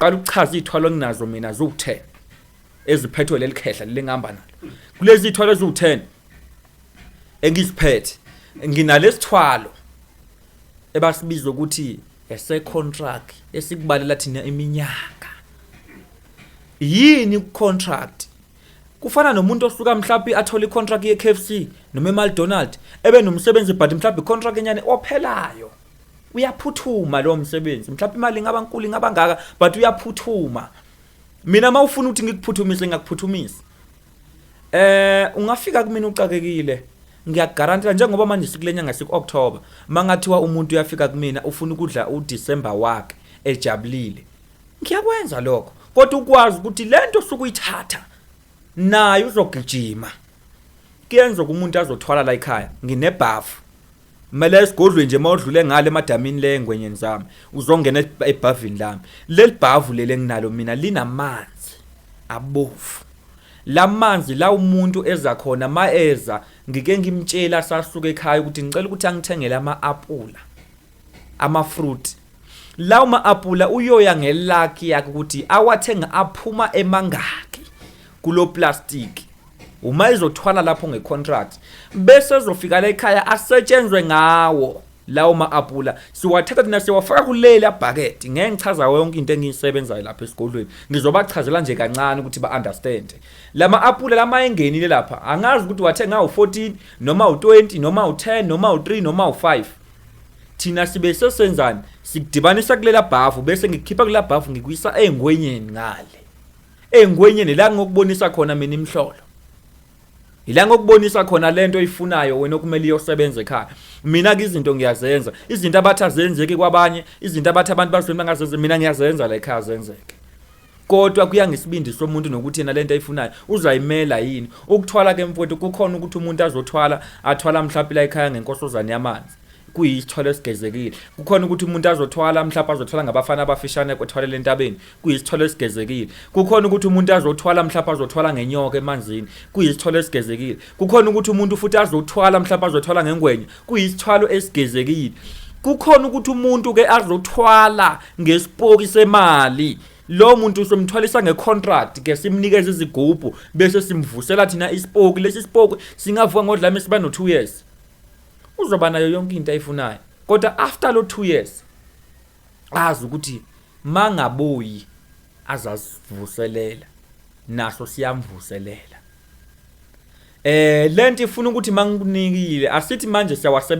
Ngizoqala ukuchaza iy'thwalo enginazo mina ziwu-10 eziphethwe leli khehla leli engihamba nalo. Kulezi iy'thwalo eziwu-10 engiziphethe, nginalesithwalo ebasibiza ukuthi ese-contract esikubalela thina iminyaka. Yini ku-contract? Kufana nomuntu osuka mhlawumbe athole i-contract ye-KFC noma e-McDonald, ebe nomsebenzi, but mhlawumbe i-contract enyane ophelayo. Uyaphuthuma lowo msebenzi, mhlawumbe imali ingaba nkulu, ingaba ngaka, but uyaphuthuma. Mina uma ufuna ukuthi ngikuphuthumise, ngiyakuphuthumisa. Ungafika kumina uxakekile, ngiyakugarantela, njengoba manje sikule nyanga, siku-October, mangathiwa umuntu uyafika kumina ufuna ukudla uDecember wakhe ejabulile, ngiyakwenza lokho. Kodwa ukwazi ukuthi lento osuke uyithatha nayo uzogijima. Kuyenzeka umuntu azothwala la ekhaya, nginebhafu mele esigodlweni nje, mawudlule ngale emadamini le engwenyeni zami, uzongena ebhavini lami. Leli bhavu leli enginalo mina linamanzi abovu. Lamanzi la umuntu eza khona, maeza ngike ngimtshela sasuka ekhaya ukuthi ngicela ukuthi angithengele ama-apula, ama-fruit. Lawo ma-apula uyoya ngelakhi yakhe ukuthi awathenga aphuma emangaki kulo plastic. Uma ezothwala lapho ngecontract, bese ezofika la ekhaya asetshenzwe ngawo lawo ma-apula. Siwathatha thina, siwafaka kuleli bucket. Ngeke ngichaza yonke into engiyisebenzayo lapha esigodlweni, ngizobachazela nje kancane ukuthi ba-understand. Lama apula lama engenile lapha, angazi ukuthi wathenga u-14 noma u-20 noma u-10 noma u-3 noma u-5. Thina sibe sesenzani? Sikudibanisa kulela bhavu, bese ngikukhipha kulela bhavu, ngikuyisa ey'ngwenyeni ngale. Ey'ngwenyeni la ngokubonisa khona mina imhlolo, ila ngokubonisa khona lento oyifunayo wena okumele iyosebenza ekhaya. Mina-ke izinto ngiyazenza, izinto abathi azenzeki kwabanye, izinto abathi abantu bazweni bangazenza, mina ngiyazenza la ekhaya zenzeke. Kodwa kuya ngesibindi somuntu nokuthi yena lento ayifunayo uzayimela yini. Ukuthwala ke mfowethu, kukhona ukuthi umuntu azothwala, athwala mhlawumbe la ekhaya ngenkosozane yamanzi, kuyisithwalo esigezekile. Kukhona ukuthi umuntu azothwala mhlawumbe azothwala ngabafana abafishane, kwethwalela entabeni, kuyisithwalo esigezekile. Kukhona ukuthi umuntu azothwala mhlawumbe azothwala ngenyoka emanzini, kuyisithwalo esigezekile. Kukhona ukuthi umuntu futhi azothwala mhlawumbe azothwala ngengwenya, kuyisithwalo esigezekile. Kukhona ukuthi umuntu ke azothwala ngesipoki semali. Lo muntu usomthwalisa ngecontract ke, simnikeze izigubhu, bese simvusela thina isipoki. Lesi sipoki singavuka ngodlame siba no 2 years, uzoba nayo yonke into ayifunayo. Kodwa after lo 2 years, azi ukuthi mangabuyi azazivuselela, naso siyamvuselela. Lento ifuna ukuthi mangikunikile, asithi manje siyawasebenza.